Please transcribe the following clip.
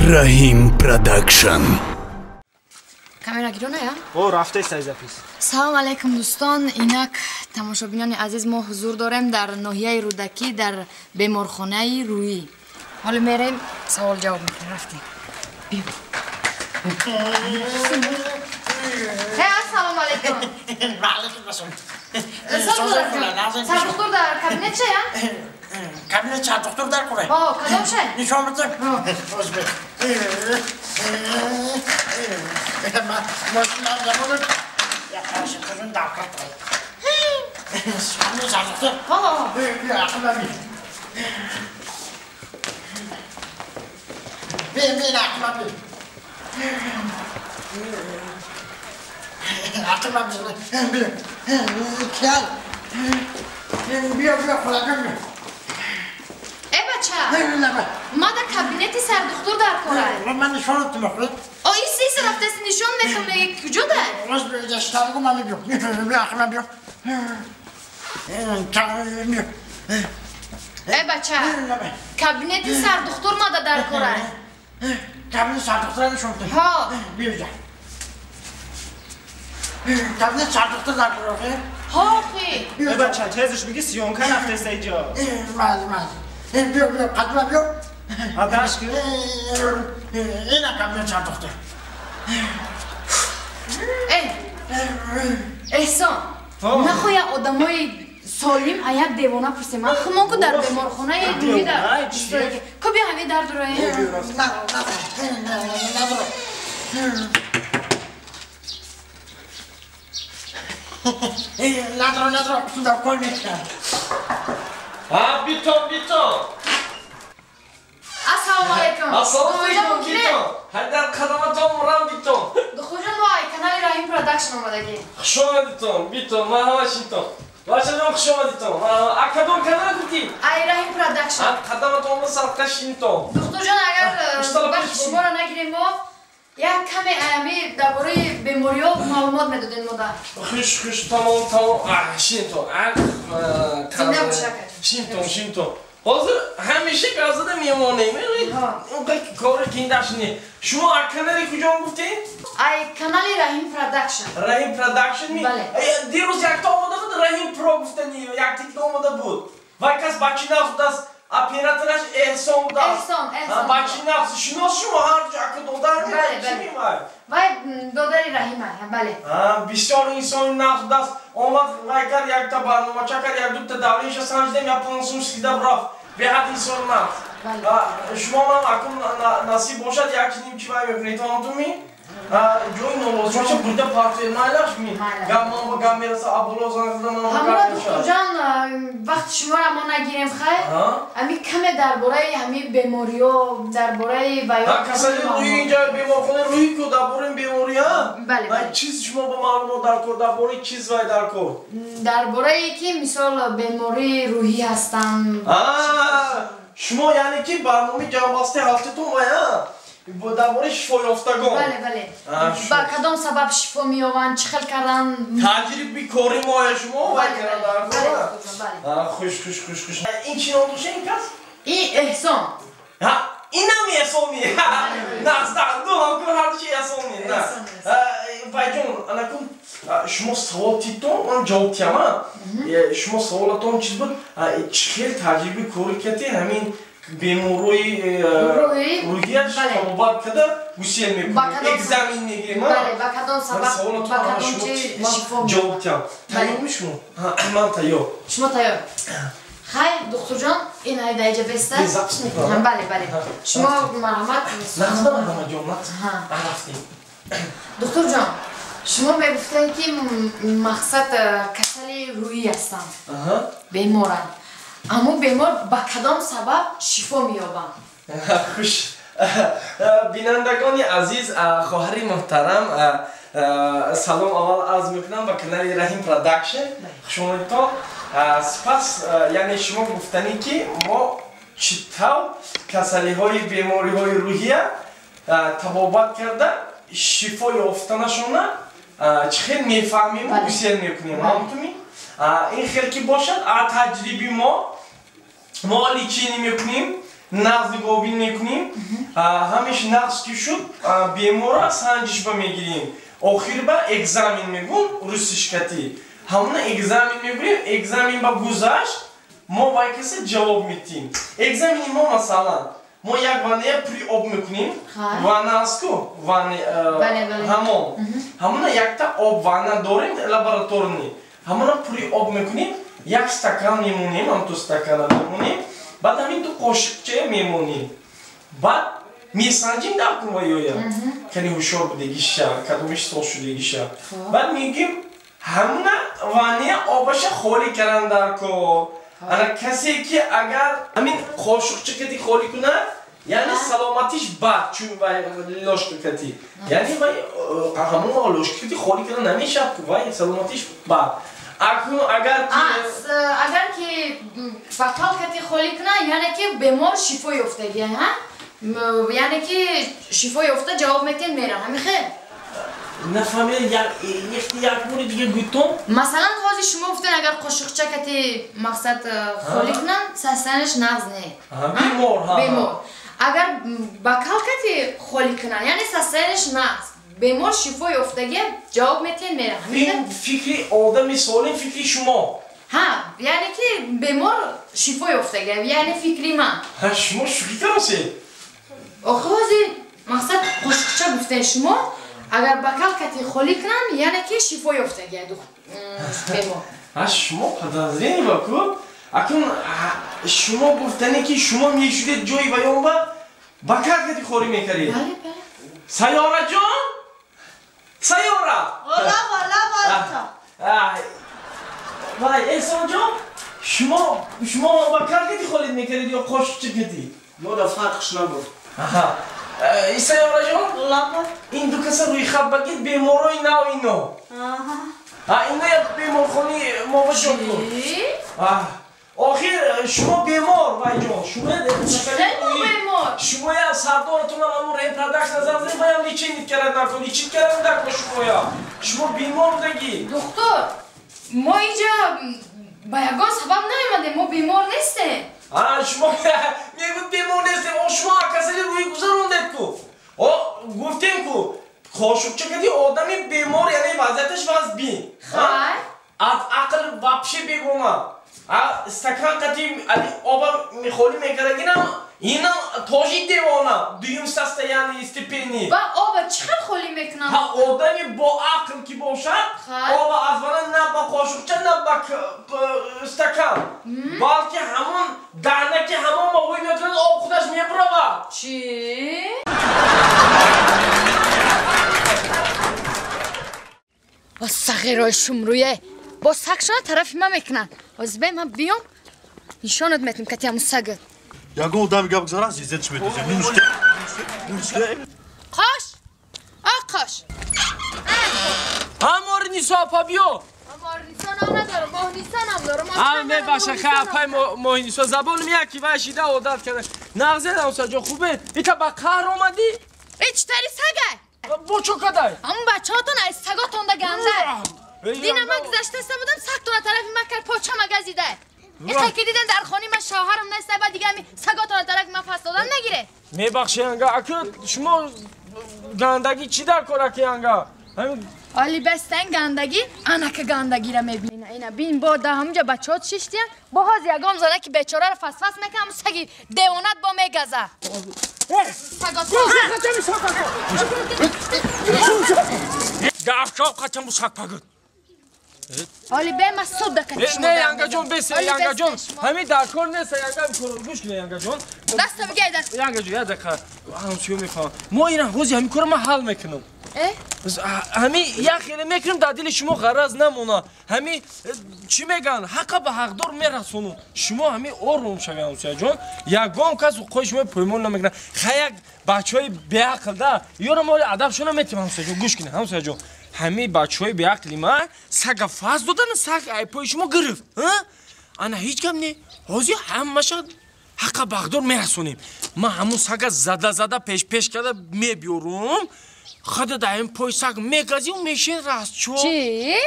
Раҳим Продакшн. Камера гирона я? О, рафтаи сайзапис. Салом алейкум, дӯстон. Инак, тамошобинони азиз, мо ҳузур дорем дар ноҳияи Рӯдакӣ, дар беморхонаи рӯӣ. Ҳоло мерем, савол ҷавоб мекунем. Рафтем. Биё. Ассалому алейкум. Ва алейкум ассалом. Сардухтур дар кабинет чая? Кабинет сардухтур дар куре? О, кадом шай? Нишон битам. Озбек. Мошинам замонут. Я қараши қизин дар кар. Сардухтур. О. Ақлам би. Би, би, ақлам би. Ақлам би. Кел. Биё, биё, хулакам би. Э, бача. Ма дар кабинети сардухтур дар корай. Ман нишонат мехӯред. О, ис, ис, рафтаси нишон мехӯрам, меги куҷо дар? Рост биё, ман биё. Биё, ақлам биё. Биё. Э, бача. Кабинети сардухтур ма дар корай. Кабинети сардухтур нишон бите. Ҳо. Биё. Кабинети сардухтур дар корай. Ҳо, хи. Э, бача, тезаш меги съёмка рафтаси иҷо. Мал, мал. Биё, биё, қадма биё. А даш ки? Ина кабинети сардухтур. Э, Эҳсон, нахоя одамои солим а як девона пурсем. Ман хумон ку дар беморхонаи рӯҳӣ дар. Ку биё ҳамин дар дуроем. Надро, надро, дар кор мекунам. А, битон, битон. Ассалому алейкум. Ассалому алейкум, битон. Ҳайдар қадаматон мурам, битон. Духтурҷон, мо ай канали Раҳим Продакшн омадагӣ. Хуш омадитон, битон, марҳамат шинтон. Бачаҷон, хуш омадитон. А кадом канал гуфтӣ? Ай Раҳим Продакшн. Қадаматон садқа шинтон. Духтурҷон, агар вақти шуморо нагирем, мо як каме аями дар бораи бемориҳо маълумот медодем мода. Хуш, хуш, тамом, тамом. Шинтон. Зинда бош, ака. Шинтон, шинтон. Ҳозир ҳамеша газада мемонем. Унқа кори киндаш не. Шумо а канали куҷо гуфтед? Ай канали Раҳим Продакшн. Раҳим Продакшн ми? Бале. Дирӯз якта омода буд, Раҳим Про гуфтани, як тикта омода буд. Вай кас бачи нағз будааст, оператораш Эҳсон будааст. Эҳсон, Эҳсон. Бачи нағз, шинос шумо ҳар ҷо ака додар ми? Бале, бале. Вай додари Раҳима, бале. Бисёр инсони нағз будааст. Омад, вай кард якта барномача кард, як дута давлениша санҷидем, як пансум сида рафт. Беҳад инсон нағз. Шумо ман акун насиб бошад, як ним чи вай мекунед, ҳамтуми? Ҷои нолозимаша бурда партер, майлаш ми? Гап ман ба гап мераса, абуло занг зада ман ба гап Ҳамора мешавад. духтурҷон, вақти шуморо мо нагирем, хайр? Ҳами каме дар бораи ҳами бемориҳо, дар бораи ваё. Касали рӯҳӣ инҷа беморхонаи рӯҳӣ ку дар бораи беморӣ, ҳа? Бале, бале. Чиз шумо ба маълумот дар кор, дар бораи чиз вай дар кор? Дар бораи ки мисол бемории рӯҳӣ ҳастанд. Шумо яъне ки барномаи ҷамъбастаи ҳафтатон вай, ҳа? Дар бораи шифоёфтагон. Бале, бале. Ба кадом сабаб шифо меёбанд, чӣ хел кардан? Таҷриби кори моя шумо вай кардан дар кор? Бале. Хуш, хуш, хуш, хуш. Ин чӣ ном дошт ин кас? Ин Эҳсон. Ҳа, инам Эҳсон ми? Нағз, ду ҳамкор ҳардуши Эҳсон ми. Вайҷон, анакун шумо савол титон, ман ҷавоб тиям, а? Шумо саволатон чиз буд? Чӣ хел таҷриби кори кати ҳамин беморои рӯҳияш табобат карда гусел мекунем, экзамен мегирем, Бале, ба кадом сабаб, ба кадом чи шифо ҷавоб тиям. Тайёрми шумо? Ман тайёр. Шумо тайёр. Хайр, духтурҷон, ин ай даиҷа беста. Запис мекунам. Бале, бале. Шумо марҳамат. Нағз, марҳамат ҷон, нағз. Рафтем. Духтурҷон, шумо мегуфтед ки мақсад касали рӯҳӣ ҳастанд, беморанд. Аммо бемор ба кадом сабаб шифо меёбанд? Хуш. Бинандагони азиз, хоҳари муҳтарам, салом аввал арз мекунам ба канали Раҳим Продакшн. Хуш омадитон. Сипас, яъне шумо гуфтанӣ ки мо чӣ тавр касалиҳои бемориҳои рӯҳия табобат карда шифо ёфтанашона чӣ хел мефаҳмему гусел мекунем, ҳамтуми? Ин хел ки бошад, а таҷриби мо лечение мекунем. нағз нигоҳбин мекунем. Ҳамеш нағз ки шуд, бемора санҷиш ба мегирем. Охир ба экзамен мегӯм, русишкатӣ. Ҳамона экзамен мегирем, экзамен ба гузашт, мо вай каса ҷавоб медиҳем. Экзамени мо масалан, мо як ванная пури об мекунем. Ванна аст ку? Ҳамон. Ҳамона якта об ванна дорем, лабораторный. Ҳамона пури об мекунем, як стакан мемонем, ҳамту стакана мемонем, баъд ҳамин ту қошиқча мемонем. Баъд месанҷим дар кун ваёя. Кани ҳушёр будагиша, кадомиш сол шудагиша. Баъд мегӯем, ҳамона ванная обаша холӣ кардан дар кор. Ана касе ки агар ҳамин қошуқча кати холӣ кунад, яъне саломатиш бад, чун вай ложка кати. Яъне вай ҳамон ложка кати холӣ кардан намешавад ку, вай саломатиш бад. Акнун агар ки агар ки бокал кати холӣ кунад, яъне ки бемор шифо ёфтагӣ, ҳа? Яъне ки шифо ёфта ҷавоб метиҳанд, мераванд. Ҳамин хел? Нафаҳмидам, як бори дига гӯтон. Масалан, ҳозир шумо гуфтед, агар қошуқча кати мақсад холӣ кунанд, состоянияш нағз не. Бемор, ҳа. Бемор. Агар бокал кати холӣ кунанд, яъне состоянияш нағз, бемор шифо ёфтагӣ, ҷавоб метиҳанд, мераванд. Ин фикри одами солим, фикри шумо. Ҳа, яъне ки бемор шифо ёфтагӣ, яъне фикри ман. Ҳа, шумо шӯхӣ каросед? Охир ҳозир мақсад қошуқча гуфтед шумо, агар бокал кати холӣ кунам, яъне ки шифо ёфтагӣ бемор. Ҳа, шумо подозрение ба ку? Акнун шумо гуфтане ки шумо мешудед ҷои ваён ба бокал кати холӣ мекардед. Бале, бале. Сайёра ҷон? Сайёра! Ола, ола, ола. Вай, Эҳсон ҷон, шумо бокал кати холӣ мекардед ё қошуқча кати? Мо да фарқш набуд. Аҳа. Сайёра ҷон? Лаба. Ин ду каса рӯйхат багид беморои нав ино. Аҳа. А ино як беморхонаи мо ба ҷон кун. Охир шумо бемор, вай ҷон. Шумо бемор. Шумо я сардоратон ҳамон репродакшн назар зад, ваям лечение кардан накун, лечит кардан накун шумоя. Шумо бемор будагӣ. Доктор, мо инҷа ба ягон сабаб наомадем, мо бемор нестем. А шумо мегӯед бемор нестем, о шумо касали рӯй гузарондед ку. О гуфтем ку, қошуқча кади одами бемор, яъне вазъияташ вазбин. Хай. Аз ақл вообще бегона. А стакан кати оба холӣ мекардагинам, инам тоже девона, дуюм состояние степени. Ба оба чӣ хел холӣ мекунам? Ҳа, одами бо ақл ки бошад, оба аз вана на ба қошуқча, на ба стакан, балки ҳамон даҳнаки ҳамон моҳӣ мекунад, об худаш мебуравад. Чӣ? Сағирои шумрӯе бо сагшона тарафи ман мекунанд. Ҳозир бе ман биём, нишонат метам кати ҳамун сагат. Ягон одами гап гузарад, зизетш метозем. Қош! А қош! Ҳамори Нисо апа биё! Ҳамори Нисо ном надорам, Моҳниса ном дорам. Ҳа, мебаша, хай апай Моҳнисо забонам яки вай шида одат карда. Нағзе ҳамсаҷон, хубе? Ита ба қаҳр омадӣ? Э, чӣ тари сагай? Бо чо кадай? Ҳамун бачаҳотон аз саготонда ганда. Дина ман гузаштаста будам, сагтона тарафи ман кард, почама газида. Иқай ки дидем дар хонаи ман шавҳарам нест, баъд дига ҳами саготона тарафи ман фас додан нагире. Мебахши янга, аку шумо гандагӣ чӣ дар кор аки янга? Оли бестан гандагӣ, анака гандагиро мебинӣ. Ина бин бо да ҳамунҷа бачаҳот шиштиян, бо ҳозир ягон зана ки бечораро фасфас мекунам, ҳамун саги девонат бо мегаза. Гавшоқ қачам бу саг пагуд. Оли бе ма суд дакати шумо. Не, янгаҷон, бесе, янгаҷон. Ҳамин дар кор нест, янга гӯш кунед, янгаҷон. Даста бигай даст. Янгаҷон, як дақиқа. Ҳамсӯё мефаҳмам. Мо ина ҳозир ҳамин корро ман ҳал мекунам. Ҳамин як хеле мекунем, дар дили шумо ғараз намона. Ҳамин чӣ мегӯянд, ҳаққа ба ҳақдор мерасонум. Шумо ҳамин ором шавед, ҳамсояҷон. Ягон кас ҳуқуқи шумо поймол намекунад. Хай як бачаҳои беақл да, ёро мо адабшона метиҳем, ҳамсояҷон. Гӯш кунед, ҳамсояҷон. Ҳамин бачаҳои беақли ман сага фаз додан, саг айпои шумо гирифт. Ана ҳеҷ гап не. Ҳозир ҳамаша ҳаққа ба ҳақдор мерасонем. Ман ҳамун сага зада-зада пеш-пеш карда мебиёрум. Хада дар ин пой саг мегазим, мешин растчо. Чӣ?